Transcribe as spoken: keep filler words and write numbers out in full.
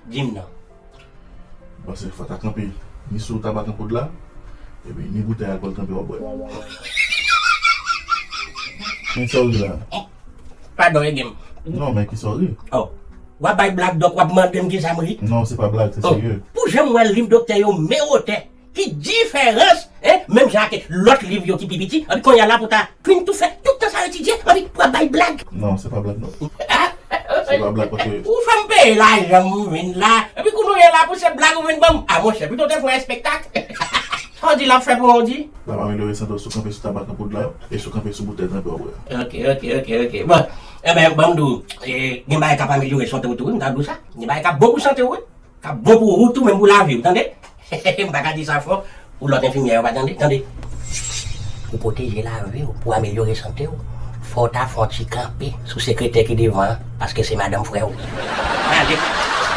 Di m non. Paske fò ta kanpe ni sou tabak an poud la, epi ni boutèy alkòl kanpe w ap bwè. Men sa w ri la? Padon, ede m. Non, men ki sa w ri? Oh. W ap bay blag, dòk w ap mande m kisa m ri? Non, se pa blag, se serye. Pou jan m wè liv doktè yo men wotè, ki diferans, hein, menm jan ak lòt liv yo ki pi piti, epi kounye a la pou ta kwin tou fè tout tan sa etidye, epi pou ap bay blag. Non, se pa blag non. Se pa blag paske Ou fè m peye lajan m vin la, epi kounye a la pou se blag ou vin ban m. A monchè, pito w te fè yon espektak. Sa w di l ap fè pou mwen, w di? L ap amelyore sante w si w kanpe sou tabak an poud la, e si w kanpe sou boutèy tranpe w ap bwè. Ok, ok, ok, ok. Bon, enben, ban m di w, e, gen bagay k ap amelyore sante w tou, wi, m ta di w sa. Gen bagay k ap bon pou sante w, wi. K ap bon pou ou tou, menm pou lavi w, tande? M pa ka di sa fò, pou lòt enfimyè yo pa tande, tande. Pou pwoteje lavi w, pou amelyore sante w, fò w ta fè yon ti kanpe sou sekretè ki devan an, paske se madanm frè w. Ale.